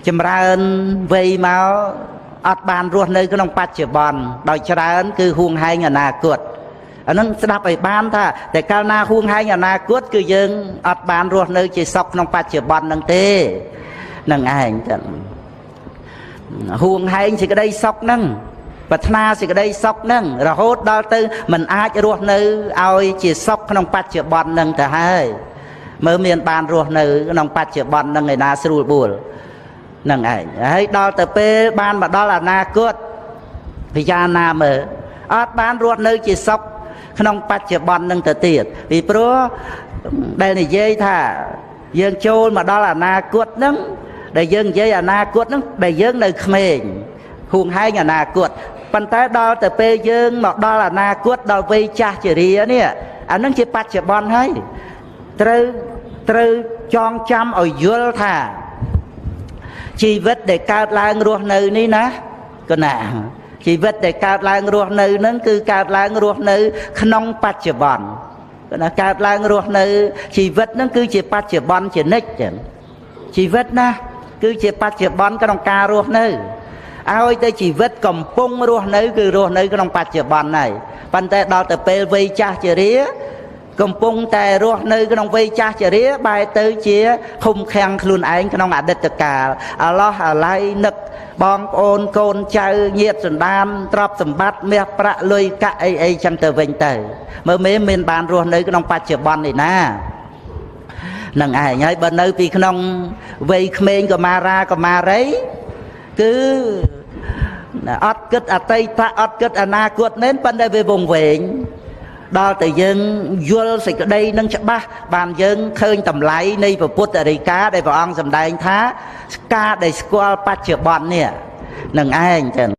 ចម្រើនវ័យមកអត់បានរស់នៅក្នុងបច្ចុប្បន្នដោយច្រើនគឺហួងហែងអនាគតអានឹងស្ដាប់ឲ្យបានថាតែកាលណាហួងហែងអនាគតគឺយើងអត់បានរស់នៅជាសុខក្នុងបច្ចុប្បន្ននឹងទេនឹងឯងចឹងហួងហែងសេចក្តីសុខហ្នឹងប្រាថ្នាសេចក្តីសុខហ្នឹងរហូតដល់ទៅមិនអាចរស់នៅឲ្យជាសុខក្នុងបច្ចុប្បន្នហ្នឹងទៅហើយមើលមានបានរស់នៅក្នុងបច្ចុប្បន្នហ្នឹងឯណាស្រួលបួលហ្នឹងឯងហើយដល់ទៅពេលបានមកដល់អនាគតពិចារណាមើលអត់បានរស់នៅជាសុខក្នុងបច្ចុប្បន្ននឹងទៅទៀតពីព្រោះដែលនិយាយថាយើងចូលមកដល់អនាគតហ្នឹងដែលយើងនិយាយអនាគតហ្នឹងដែលយើងនៅក្មេងហួងហែងអនាគតប៉ុន្តែដល់ទៅពេលយើងមកដល់អនាគតដល់វ័យចាស់ជរានេះអាហ្នឹងជាបច្ចុប្បន្នហើយត្រូវចងចាំឲ្យយល់ថាជីវិតដែលកើតឡើងរស់នៅនេះណាកណាជីវិតដែលកើតឡើងរស់នៅហ្នឹងគឺកើតឡើងរស់នៅក្នុងបច្ចុប្បន្នណាកើតឡើងរស់នៅជីវិតហ្នឹងគឺជាបច្ចុប្បន្នជានិច្ចចឹងជីវិតណាគឺជាបច្ចុប្បន្នក្នុងការរស់នៅឲ្យតែជីវិតកំពុងរស់នៅគឺរស់នៅក្នុងបច្ចុប្បន្នហើយប៉ុន្តែដល់ទៅពេលវ័យចាស់ជរាកំពុងតែរស់នៅក្នុងវ័យចាស់ជរាបែរទៅជាឃុំឃាំងខ្លួនឯងក្នុងអតីតកាលអាឡោះអាឡៃនឹកបងប្អូនកូនចៅញាតិសន្តានទ្រព្យសម្បត្តិមាសប្រាក់លុយកាក់អីអីចឹងទៅវិញទៅមើលមេមានបានរស់នៅក្នុងបច្ចុប្បន្ននេះណានឹងឯងហើយបើនៅពីក្នុងវ័យក្មេងកុមារាកុមារីគឺអត់គិតអតីតអត់គិតអនាគតមែនប៉ុន្តែវាវង្វេងដល់តែយើងយល់សេចក្តីនឹងច្បាស់បានយើងឃើញតម្លៃនៃពុទ្ធរិកាដែលព្រះអង្គសម្ដែងថាការដែលស្គាល់បច្ចុប្បន្ននេះនឹងឯងចឹង។